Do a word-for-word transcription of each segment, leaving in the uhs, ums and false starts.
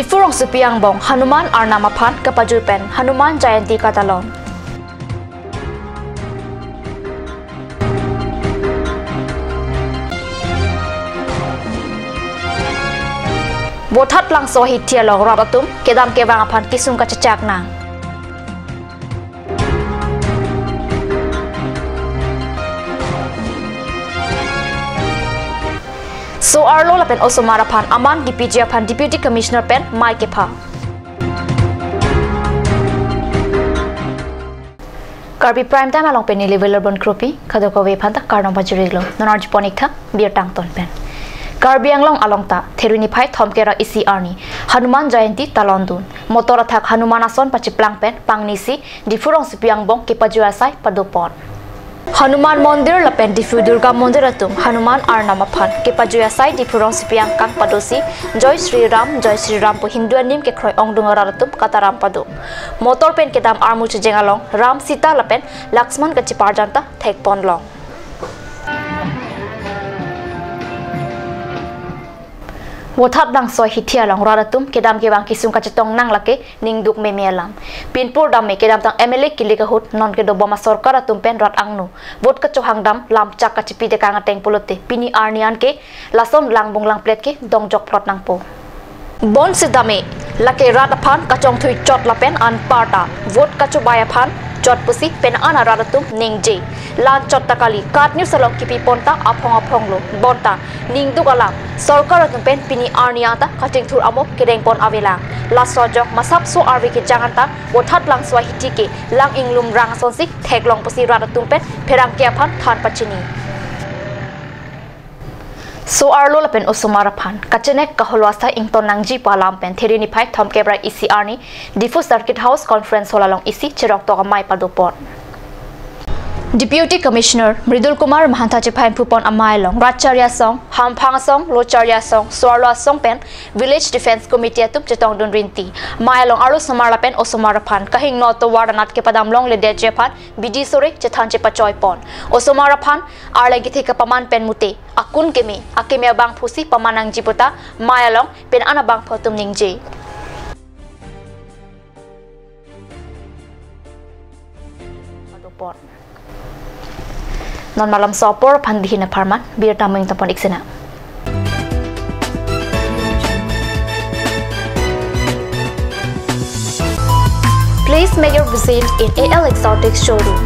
Diphu rongsopi angbong Hanuman Arnam aphan kepajui pen Hanuman Jayanti katalon. Vothatlangso ahithi along rat atum kedam kevang aphan kesung kachechak nang. So-arlo lapen osomar aphan aman kipiji aphan Deputy Commissioner pen mei kepha. Karbi Prime Time along pen neli Wilarbon Kropi, kadokave aphanta kardom pajirlo. Non arjupon ik tha birta angton pen. Karbi Anglong along ta Theri niphai thomkep ra isi arni Hanuman Jayanti talondun. Motor athak Hanuman ason pachiplang pen pangnisi Diphu rongsopi angbong kepajui asai padopon. Hanuman Mondir lapen Diphu Durga Mondir atum Hanuman Arnam aphan kepajui asai Diphu rongsopi angkang padosi Jai Shri Ram, Jai Shri Ram pu Hindu anim kekroi ongdung arat atum kataram pado. Motor pen kedam armu chejeng along Ram, Sita lapen Laxman kacheparjan ta thekponlong. Vothatlangso ahithi along rat atum kedam kevang kesung kachetong nang lake ningduk meme alam. Pinpur dam me kedamtang M L A kilik ahut non kedobom asorkar atum pen rat angno vote kachohang dam lamchak kachepi dekang ateng pulote pini arni anke lason langbung langplet ke dongjok plot nangpo. Bonsita me lake rat aphan kachongthui chot lapen anparta vote kachobai aphan chot pusi pen-an arat atum ningje. La-an chot ta kali, KAT News along kipipon ta aphong aphong lo. Bonta ningduk alam, sorkar atum pen pini arni anta kachingthur amo kedengpon avelang. Laso ajok masapso arve kejang anta vothatlangso ahithi ke lang inglum rang asonsi theklong pusi rat atum pen pherangke aphan than pachini. So-arlo lapen osomar aphan kachenek kaholo asai ington nangji pu alam pen Theri niphai thomkep ra isi arni Diphu Circuit House Conference Hall along isi cheroktok amei padopon. Deputy Commissioner Mridul Kumar Mahanta chephaiphupon amei along Ratchari Asong, Hamphang Asong, Locharli Asong, So-arlo Asong pen Village Defence Committee atum chetongdun rinti. Amei along arlosomar lapen osomar aphan kahingno tovar anat kepadam longledetji aphan bidi sore chethan chepachoipon. Osomar aphan arleng kethe kapaman pen mute akun keme, akeme abangphusi paman nangji puta amei along pen-an abangphu atum ningje. Padopon. Non malomso apor aphan bihin apharman, birta ming tapon iksena. Please make your visit in A L Exotic showroom.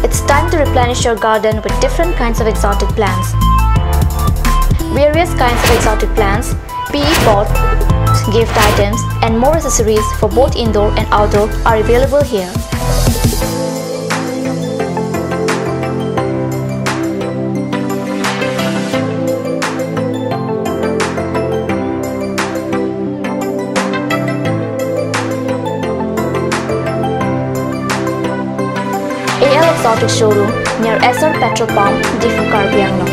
It's time to replenish your garden with different kinds of exotic plants. Various kinds of exotic plants, P E pots, gift items, and more accessories for both indoor and outdoor are available here. A L Exotic Showroom near Essar Petrol Pump, Diphu, Karbi Anglong.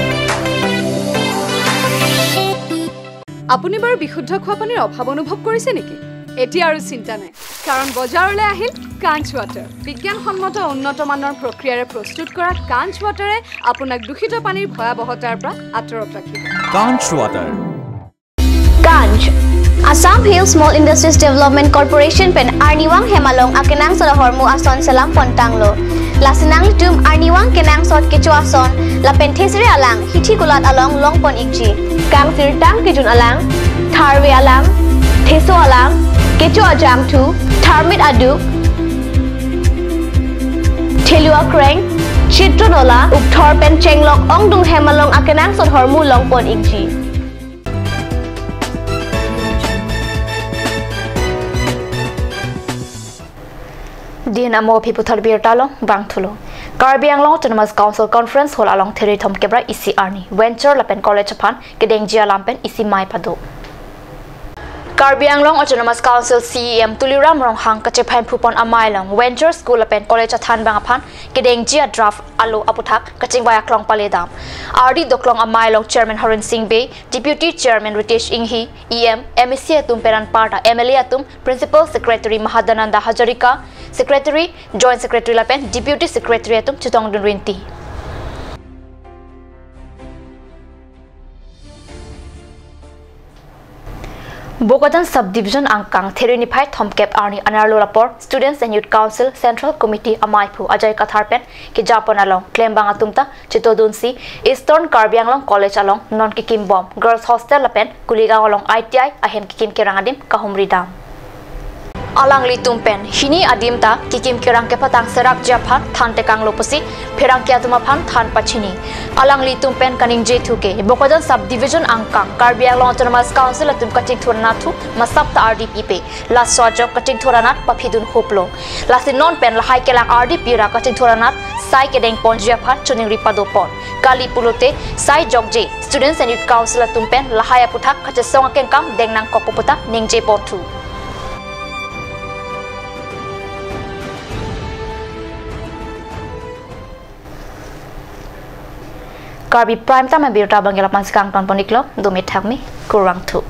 আপুনি বাৰু বিশুদ্ধ খোৱা পানীৰ অভাৱ অনুভৱ কৰিছে নেকি? এতিয়া আৰু চিন্তা নাই, কাৰণ বজাৰলৈ আহিল কাঞ্চ ৱাটাৰ। বিজ্ঞানসন্মত উন্নত মানৰ প্ৰক্ৰিয়াৰে প্ৰস্তুত কৰা কাঞ্চ ৱাটাৰে আপোনাক দূষিত পানীৰ ভয়াৱহতাৰ পৰা আঁতৰত ৰাখিব। Kanch Water. Kanch, Assam Hill Small Industries Development Corporation pen arnivang hem along akenangsot ahormu ason selam pontanglo. Lasi nanglitum arnivang kenangsot kecho ason lapen thesere alang hithi kulat along longpon ikji. Kangsirtang kejun alang, tharve alang, theso alang, kecho ajangthu, tharmit aduk, thelu akreng, chitro nola, ukthor pen chenglok ongdung hem along akenangsot hormu longpon ikji. Din amo aphi puthot birta along vangthulo. Karbi Anglong Autonomous Council Conference Hall along Theri thomkep ra isi arni Venture lapen College aphan kedengji alam pen isi mei pado. Karbi Anglong Autonomous Council C E M Tuliram Ronghang kachephaimphupon amei along Venture School lapen College athanbang aphan kedengji a-draft alo aputhak kachingvai aklong paledam. Ardi doklong amei along Chairman Horen Sing Bey, Deputy Chairman Ritesh Enghi, E M, M A C atum pen anparta M L A atum, Principal Secretary Mahadananda Hazarika, Secretary, Joint Secretary lapen Deputy Secretary atum chetongdun rinti. Bokajan Subdivision angkang Theru niphai thomkep arni anerlo apor Students and Youth Council Central Committee amaiphu Ajoy Kathar pen kejapon along klembang atum ta chetodunsi Eastern Karbi Anglong College along non kekimbom Girls Hostel lapen Kuligaon along I T I ahem kekim kerang adim kahumri dam. Alanglitum pen hini adim ta kekim kerang kepatang serak ji aphan than tekanglo pusi pherangke atum aphan than pachini. Alanglitum pen kaningje thuke Bokajan Subdivision angkang Karbi Anglong Autonomous Council atum kachingthur anatthu masap ta ardi pipe. Laso ajok kachingthur anat paphidun huplo. Lasi non pen lahai kelang ardi pira kachingthur anat sai kedengponji aphan choningri padopon. Kali pulote sai jokje Students and Youth Council atum pen lahai aputhak kachesong akengkam deng nangkok pu puta ningje ponthu. Karbi Prime Time abirta abang ke la-an si kangton pon-iklo, dome thakme, kurvangthu.